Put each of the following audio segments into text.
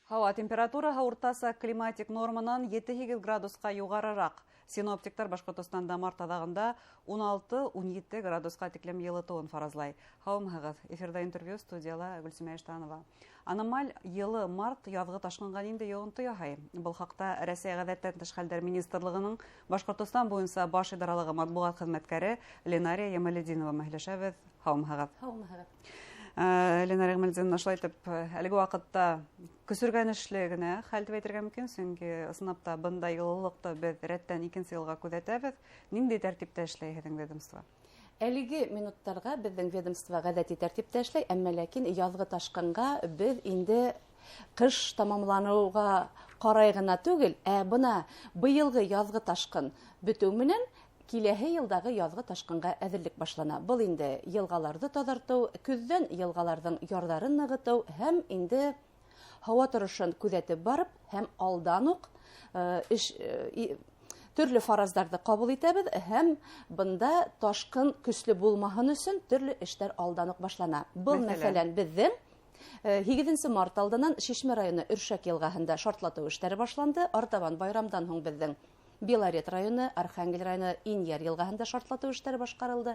Һауа температураһы уртаса климатик норманан 7-8 градусҡа юғарыраҡ. Синоптиктар Башҡортостанда март аҙағында 16-17 градусҡа тиклем йылытыуын фаразлай. Һаумыһығыҙ! Эфирҙа интервью, студияла Гөлсимә Иштанова. Аномаль йылы март яҙғы ташҡынға ниндәй йоғонто яһай? Был хаҡта Рәсәй ғәҙәттән тыш хәлдәр министрлығының Башҡортостан буйынса баш идаралығы матбуғат хеҙмәткәре Ленария Ямалетдинова менән һөйләшәбеҙ. Һаумыһығыҙ! Һаумыһығыҙ! Ленария Ямалетдиновна, шулай итеп, әлеге ваҡытта көсөргәнешле генә хәл тип әйтергә мөмкин, сөнки ысынлап та бындай йылылыҡты беҙ рәттән икенсе йылға күҙәтәбеҙ. Ниндәй тәртиптә эшләй һеҙҙең ведомство? Әлеге минуттарға беҙҙең ведомство ғәҙәти тәртиптә эшләй, әммә ләкин яҙғы ташҡынға беҙ инде ҡыш тамамланыуға ҡарай ғына түгел, ә бына быйылғы яҙғы ташҡын бөтөү менән киләһе йылдағы яҙғы ташҡынға әҙерлек башлана. Был инде йылғаларҙы таҙартыу, көҙҙән йылғаларҙың ярҙарын нығытыу һәм инде һауа торошон күҙәтеп барып һәм алдан уҡ төрлө фараздарҙы ҡабул итәбеҙ һәм бында ташҡын көслө булмаһын өсөн төрлө эштәр алдан уҡ башлана. Был, мәҫәлән, беҙҙең 8 март алдынан Шишмә районы Өршәк йылғаһында шартлатыу эштәре башланды. Артабан байрамдан һуң беҙҙең Белорет районы, Архангел районы Инйәр йылғаһында шартлатыу эштәре башҡарылды.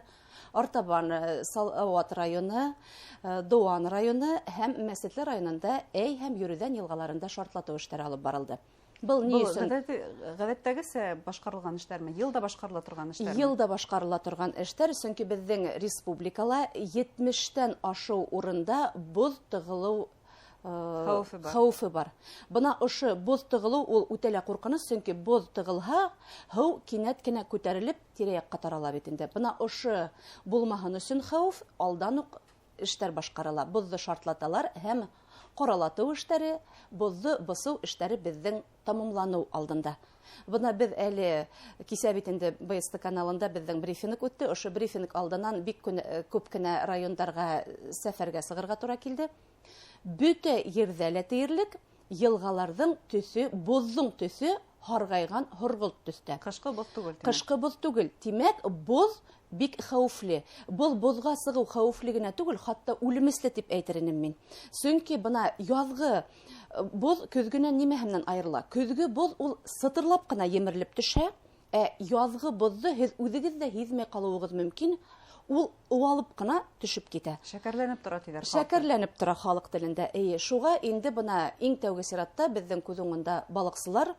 Артабан Салауат районы, Дыуан районы һәм Мәсетле районында Әй һәм Йөрөҙән йылғаларында шартлатыу эштәре алып барылды. Был ни Был өсөн? Ғәҙәттәгесә башҡарылған эштәрме? Йыл да башҡарыла торған эштәрме? Йыл да башҡарыла торған эштәр, сөнки беҙҙең республикала 70-тән ашыу урында боҙ тығылыу Хәүефе бар. Хәүефе бар. Бына ошо боҙ тығылыу ул үтә лә ҡурҡыныс, сөнки боҙ тығылһа, һыу кинәт кенә күтәрелеп тирә-яҡҡа тарала бит инде. Бына ошо булмаһын өсөн хәүеф алдан уҡ эштәр башҡарыла. Боҙҙо шартлаталар һәм ҡаралатыу эштәре, боҙҙо бысыу эштәре беҙҙең тамамланыу алдында. Бына беҙ әле кисә бит инде БСТ каналында беҙҙең брифинг үтте. Ошо брифинг алдынан бик күп кенә райондарға сәфәргә сығырға тура килде. Бөтә ерҙә лә тиерлек йылғаларҙың төҫө, боҙҙоң төҫө һарғайған һорғолт төҫтә. Ҡышҡы боҙ түгел, тимәк. Ҡышҡы боҙ түгел. Тимәк, боҙ бик хәүефле. Был боҙға сығыу хәүефле генә түгел, хатта үлемесле тип әйтер инем мин. Сөнки бына яҙғы боҙ көҙгөнән нимәһе менән айырыла? Көҙгө боҙ ул сытырлап ҡына емерелеп төшә, ә яҙғы боҙҙо һеҙ үҙегеҙ ҙә һиҙмәй ҡалыуығыҙ мөмкин. Ул ыуалып ҡына төшөп китә. Шәкәрләнеп тора тиҙәр халыҡ. Шәкәрләнеп тора халыҡ телендә. Эйе, шуға инде бына иң тәүге сиратта беҙҙең күҙ уңында балыҡсылар.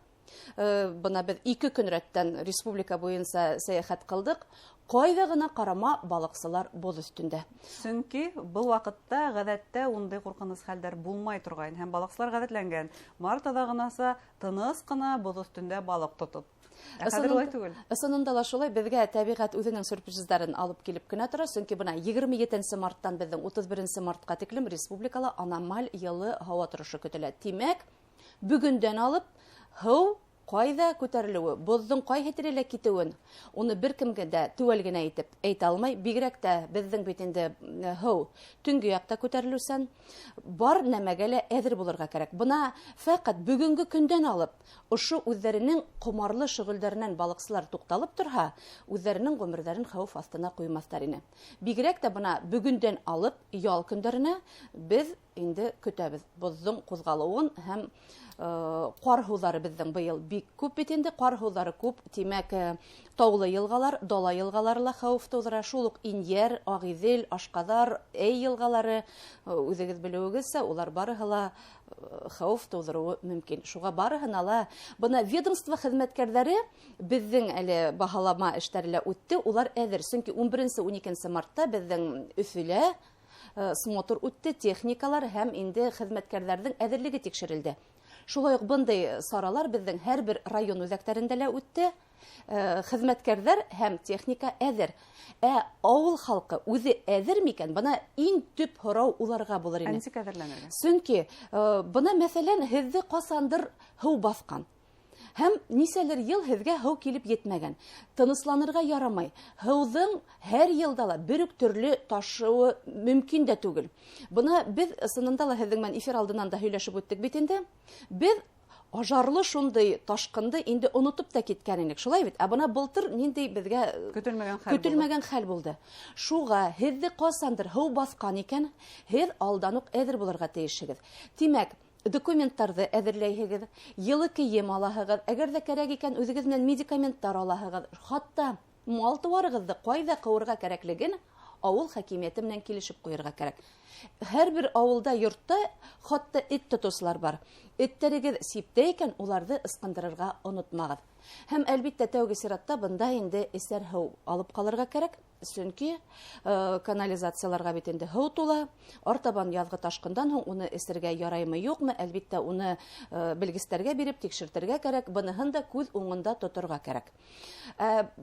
Бына беҙ 2 көн рәттән республика буйынса сәйәхәт ҡылдыҡ. Ҡайҙа ғына ҡарама, балыҡсылар боҙ өҫтөндә. Сөнки был ваҡытта ғәҙәттә ундай ҡурҡыныс хәлдәр булмай торғайн һәм балыҡсылар ғәҙәтләнгән. Март аҙағынаса тыныс ҡына боҙ өҫтөндә балыҡ тотоп. Ә хәҙер улай түгел. Ысынында ла шулай, беҙгә тәбиғәт үҙенең сюрприздарын алып килеп кенә тора, сөнки бына егерме етенсе марттан беҙҙең утыҙ беренсе мартҡа тиклем республикала аномаль йылы һауа торошо көтөлә. Тимәк, бөгөндән алып һыу ҡайҙа күтәрелеүе, боҙҙоң ҡайһы тирәлә китеүен, уны бер кемгә дә теүәл генә итеп әйтә алмай. Бигерәк тә беҙҙең бит инде һыу төнгө яҡта күтәрелеүсән, бар нәмәгә лә әҙер булырға кәрәк. Бына фәҡәт бөгөнгө көндән алып ошо үҙҙәренең ҡомарлы шөғөлдәренән балыҡсылар туҡталып торһа, үҙҙәренең ғүмерҙәрен хәүеф аҫтына ҡуймаҫтар ине. Бигерәк тә бына бөгөндән алып ял көндәренә беҙ инде көтәбеҙ боҙҙоң ҡуҙғалыуын һәм ҡар һыуҙары беҙҙең быйыл бик күп бит инде, ҡар һыуҙары күп, тимәк, таулы йылғалар, дала йылғалары ла хәүеф тыуҙыра. Шул уҡ Инйәр, Ағиҙел, Ашҡаҙар, Әй йылғалары, үҙегеҙ белеүегеҙсә, улар барыһы ла хәүеф тыуҙырыуы мөмкин. Шуға барыһына ла бына ведомство хеҙмәткәрҙәре беҙҙең әле баһалама эштәре лә үтте, улар әҙер. Сөнки ун беренсе, ун икенсе мартта беҙҙең Өфөлә смотр үтте, техникалар һәм инде хеҙмәткәрҙәрҙең әҙерлеге тикшерелде. Шулай уҡ бындай саралар беҙҙең һәр бер район үҙәктәрендә лә үтте. Хеҙмәткәрҙәр һәм техника әҙер. Ә ауыл халҡы үҙе әҙер микән? Бына иң төп һорау уларға булыр ине. Ә нисек әҙерләнергә? Сөнки бына мәҫәлән, һеҙҙе ҡасандыр һыу баҫҡан. Һәм нисәлер йыл һеҙгә һыу килеп етмәгән. Тынысланырға ярамай. Һыуҙың һәр йылда ла бер үк төрлө ташыуы мөмкин дә түгел. Бына беҙ ысынында ла һеҙҙең менән эфир алдынан да һөйләшеп үттек бит инде. Беҙ ажарлы шундай ташҡынды инде онотоп та киткән инек, шулай бит? Ә бына былтыр ниндәй беҙгә Көтөлмәгән хәл булды. көтөлмәгән хәл булды. Шуға һеҙҙе ҡасандыр һыу баҫҡан икән, һеҙ алдан уҡ әҙер булырға тейешһегеҙ. Тимәк, Документтарҙы әҙерләйһегеҙ, йылы кейем алаһығыҙ, әгәр ҙә кәрәк икән, үҙегеҙ менән медикаменттар алаһығыҙ, хатта мал тыуарығыҙҙы ҡайҙа ҡыуырға кәрәклеген ауыл хакимиәте менән килешеп ҡуйырға кәрәк. Һәр бер ауылда, йортта хатта эт тотоусылар бар. Эттәрегеҙ сиптә икән, уларҙы ысҡындырырға онотмағыҙ. Һәм әлбиттә тәүге сиратта бында инде эсәр һыу алып ҡалырға кәрәк, сөнки канализацияларға бит инде һыу тула. Артабан яҙғы ташҡындан һуң уны эсергә яраймы, юҡмы, әлбиттә уны белгестәргә биреп тикшертергә кәрәк, быныһын да күҙ уңында тоторға кәрәк.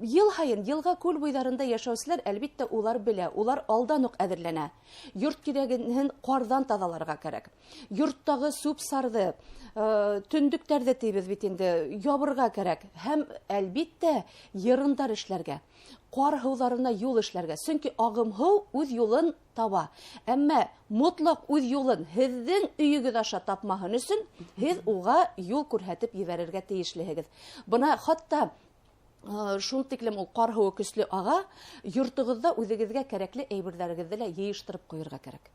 Йыл һайын йылға күл буйҙарында йәшәүселәр әлбиттә улар белә, улар алдан уҡ әҙерләнә. Йорт кирәген ҡарҙан таҙаларға кәрәк. Йорттағы сүп-сарҙы, төндөктәрҙе тейбеҙ бит инде, ябырға кәрәк. Һәм әлбиттә йырындар эшләргә, ҡар һыуҙарына юл эшләргә. Сөнки ағым һыу үҙ юлын таба. Әммә мотлаҡ үҙ юлын һеҙҙең өйөгөҙ аша тапмаһын өсөн һеҙ уға юл күрһәтеп ебәрергә тейешлеһегеҙ. Бына хатта шул тиклем ул ҡар һыуы көслө аға, йортоғоҙҙа үҙегеҙгә кәрәкле әйберҙәрегеҙҙе лә йыйыштырып ҡуйырға кәрәк.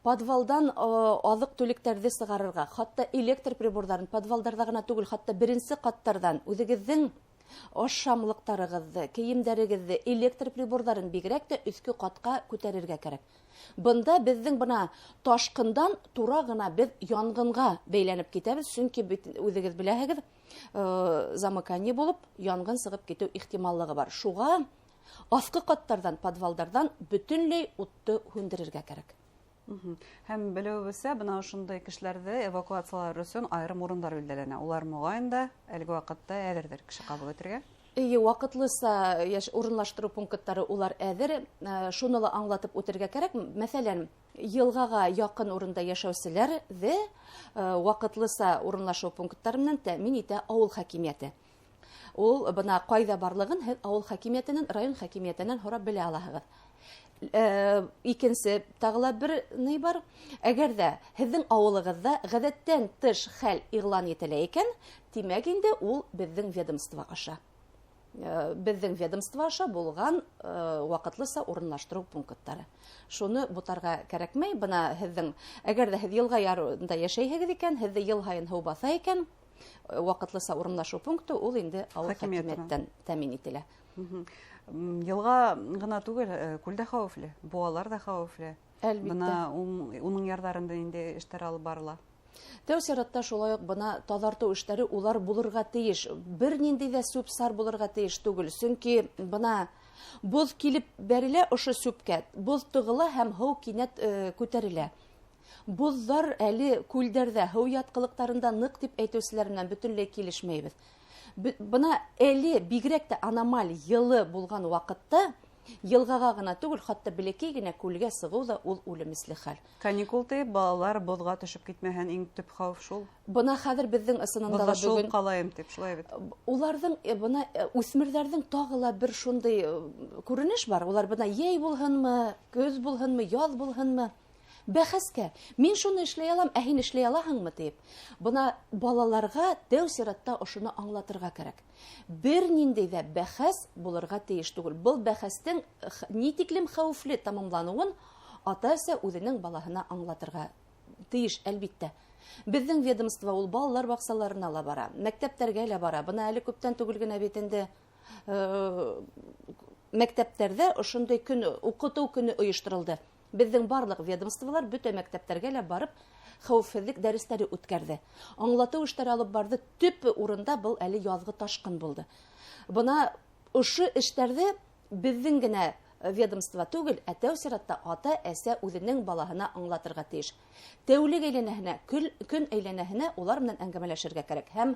Подвалдан аҙыҡ-түлектәрҙе сығарырға, хатта электр приборҙарын подвалдарҙа ғына түгел, хатта беренсе ҡаттарҙан үҙегеҙҙең ашамлыҡтарығыҙҙы, кейемдәрегеҙҙе, электр приборҙарын бигерәк тә өҫкө ҡатҡа күтәрергә кәрәк. Бында беҙҙең бына ташҡындан тура ғына беҙ янғынға бәйләнеп китәбеҙ, сөнки бит үҙегеҙ беләһегеҙ, замыкание булып янғын сығып китеү ихтималлығы бар. Шуға аҫҡы ҡаттарҙан, подвалдарҙан бөтөнләй утты һүндерергә кәрәк. Һәм белеүебеҙсә, бына ошондай кешеләрҙе эвакуациялар өсөн айырым урындар билдәләнә. Улар моғайын да әлеге ваҡытта әҙерҙер кеше ҡабул итергә. Эйе, ваҡытлыса йәш урынлаштырыу пункттары улар әҙер. Шуны ла аңлатып үтергә кәрәк. Мәҫәлән, йылғаға яҡын урында йәшәүселәрҙе ваҡытлыса урынлашыу пункттары менән тәьмин итә ауыл хакимиәте. Ул бына ҡайҙа барлығын һеҙ ауыл хакимиәтенән, район хакимиәтенән һорап белә алаһығыҙ. Икенсе тағы ла бер ни бар. Әгәр ҙә һеҙҙең ауылығыҙҙа ғәҙәттән тыш хәл иғлан ителә икән, тимәк инде ул беҙҙең ведомство аша. Беҙҙең ведомство аша булған ваҡытлыса урынлаштырыу пункттары. Шуны бутарға кәрәкмәй. Бына һеҙҙең, әгәр ҙә һеҙ йылға ярында йәшәйһегеҙ икән, һеҙҙе йыл һайын һыу баҫа икән, ваҡытлыса урынлашыу пункты ул инде ауыл Хакимиәттән. хакимиәттән тәьмин ителә. Йылға ғына түгел, күл дә хәүефле, быуалар ҙа хәүефле. Әлбиттә. Бына уның ярҙарында инде эштәр алып барыла. Тәү сиратта шулай уҡ бына таҙартыу эштәре улар булырға тейеш. Бер ниндәй ҙә сүп-сар булырға тейеш түгел. Сөнки бына боҙ килеп бәрелә ошо сүпкә, боҙ тығыла һәм һыу кинәт күтәрелә. Боҙҙар әле күлдәрҙә, һыу ятҡылыҡтарында ныҡ тип әйтеүселәр менән бөтөнләй килешмәйбеҙ. Бына әле бигерәк тә аномаль йылы булған ваҡытта йылғаға ғына түгел, хатта бәләкәй генә күлгә сығыу ҙа ул үлемесле хәл. Каникул тип балалар боҙға төшөп китмәһен, иң төп хәүеф шул. Бына хәҙер беҙҙең ысынында Боҙға ла шыуып бөгөн ҡалайым тип, шулай бит. Уларҙың, бына үҫмерҙәрҙең тағы ла бер шундай күренеш бар. Улар бына йәй булһынмы, көҙ булһынмы, яҙ булһынмы, бәхәскә. Мин шуны эшләй алам, ә һин эшләй алаһыңмы тип. Бына балаларға тәү сиратта ошоно аңлатырға кәрәк. Бер ниндәй ҙә бәхәс булырға тейеш түгел. Был бәхәстең ни тиклем хәүефле тамамланыуын ата-әсә үҙенең балаһына аңлатырға тейеш, әлбиттә. Беҙҙең ведомство ул балалар баҡсаларына ла бара, мәктәптәргә лә бара. Бына әле күптән түгел генә бит инде мәктәптәрҙә ошондай көн, уҡытыу көнө ойошторолдо. Беҙҙең барлыҡ ведомстволар бөтә мәктәптәргә лә барып хәүефһеҙлек дәрестәре үткәрҙе. Аңлатыу эштәре алып барҙы. Төп урында был әле яҙғы ташҡын булды. Бына ошо эштәрҙе беҙҙең генә ведомство түгел, ә тәү сиратта ата-әсә үҙенең балаһына аңлатырға тейеш. Тәүлек әйләнәһенә, көн әйләнәһенә улар менән әңгәмәләшергә кәрәк. Һәм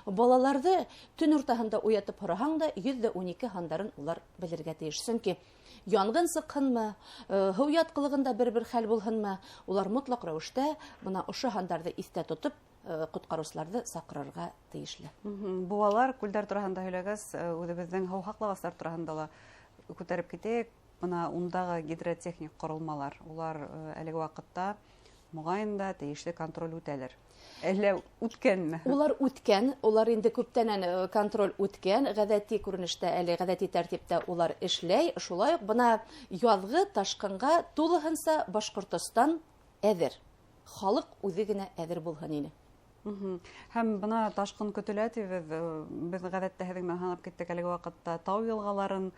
балаларҙы төн уртаһында уятып һораһаң да, йөҙ ҙә ун ике һандарын улар белергә тейеш. Сөнки янғын сыҡһынмы, һыу ятҡылығында бер-бер хәл булһынмы, улар мотлаҡ рәүештә бына ошо һандарҙы иҫтә тотоп, ҡотҡарыусыларҙы саҡырырға тейешле. Быуалар, күлдәр тураһында һөйләгәс, үҙебеҙҙең һыу һаҡлағыстар тураһында ла күтәреп китәйек. Бына ундағы гидротехник ҡоролмалар, улар әлеге ваҡытта моғайын да тейешле контроль үтәлер. Әллә үткәнме? Улар үткән, улар инде күптәнән контроль үткән, ғәҙәти күренештә әле ғәҙәти тәртиптә улар эшләй. Шулай уҡ бына яҙғы ташҡынға тулыһынса Башҡортостан әҙер. Халыҡ үҙе генә әҙер булһын ине. Һәм бына ташҡын көтөлә тибеҙ, беҙ ғәҙәттә һеҙҙең менән һанап киттек әлеге ваҡытта тау йылғаларын,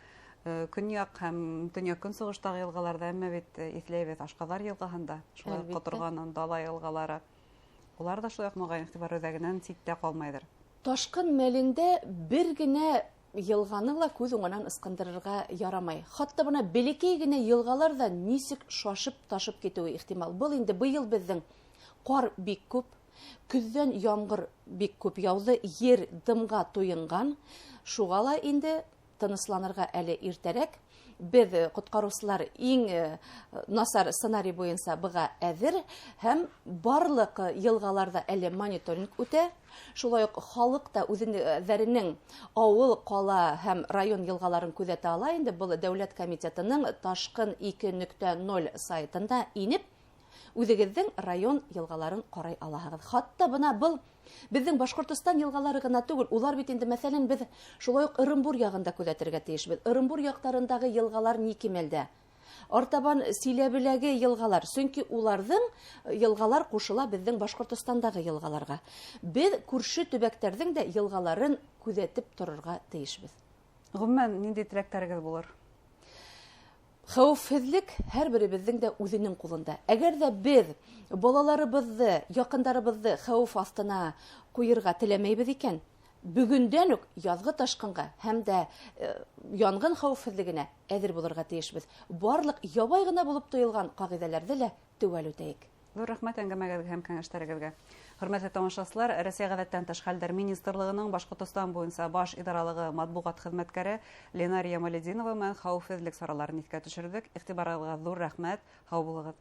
көньяҡ һәм төньяҡ көнсығыштағы йылғаларҙа, әммә бит иҫләйбеҙ Ашҡаҙар йылғаһында, шулай уҡ ҡоторған дала йылғалары. Улар ҙа шулай уҡ моғайын иғтибар үҙәгенән ситтә ҡалмайҙыр. Ташҡын мәлендә бер генә йылғаны ла күҙ уңынан ысҡындырырға ярамай. Хатта бына бәләкәй генә йылғалар ҙа нисек шашып ташып китеүе ихтимал. Был инде быйыл беҙҙең ҡар бик күп, көҙҙән ямғыр бик күп яуҙы, ер дымға туйынған. Шуға ла инде тынысланырға әле иртәрәк. Беҙ ҡотҡарыусылар иң насар сценарий буйынса быға әҙер һәм барлыҡ йылғаларҙа әле мониторинг үтә. Шулай уҡ халыҡ та үҙҙәренең ауыл, ҡала һәм район йылғаларын күҙәтә ала. Инде был дәүләт комитетының ташҡын 2.0 сайтында инеп үҙегеҙҙең район йылғаларын ҡарай алаһығыҙ. Хатта бына был беҙҙең Башҡортостан йылғалары ғына түгел, улар бит инде, мәҫәлән, беҙ шулай уҡ Ырымбур яғында күҙәтергә тейешбеҙ. Ырымбур яҡтарындағы йылғалар ни кимәлдә? Артабан Силәбеләге йылғалар, сөнки уларҙың йылғалар ҡушыла беҙҙең Башҡортостандағы йылғаларға. Беҙ күрше төбәктәрҙең дә йылғаларын күҙәтеп торорға тейешбеҙ. Ғөмүмән, ниндәй теләктәрегеҙ булыр? Хәүефһеҙлек һәр беребеҙҙең дә үҙенең ҡулында. Әгәр ҙә беҙ балаларыбыҙҙы, яҡындарыбыҙҙы хәүеф аҫтына ҡуйырға теләмәйбеҙ икән, бөгөндән үк яҙғы ташҡынға һәм дә янғын хәүефһеҙлегенә әҙер булырға тейешбеҙ. Барлыҡ ябай ғына булып тойолған ҡағиҙәләрҙе лә теүәл үтәйек. Ҙур рәхмәт әңгәмәгеҙгә һәм кәңәштәрегеҙгә. Хөрмәтле тамашасылар, Рәсәй ғәҙәттән тыш хәлдәр министрлығының Башҡортостан буйынса баш идаралығы матбуғат хеҙмәткәре Ленар Ямалетдинова менән хәүефһеҙлек сараларын иҫкә төшөрҙөк. Иғтибарығыҙға ҙур рәхмәт. Һау булығыҙ.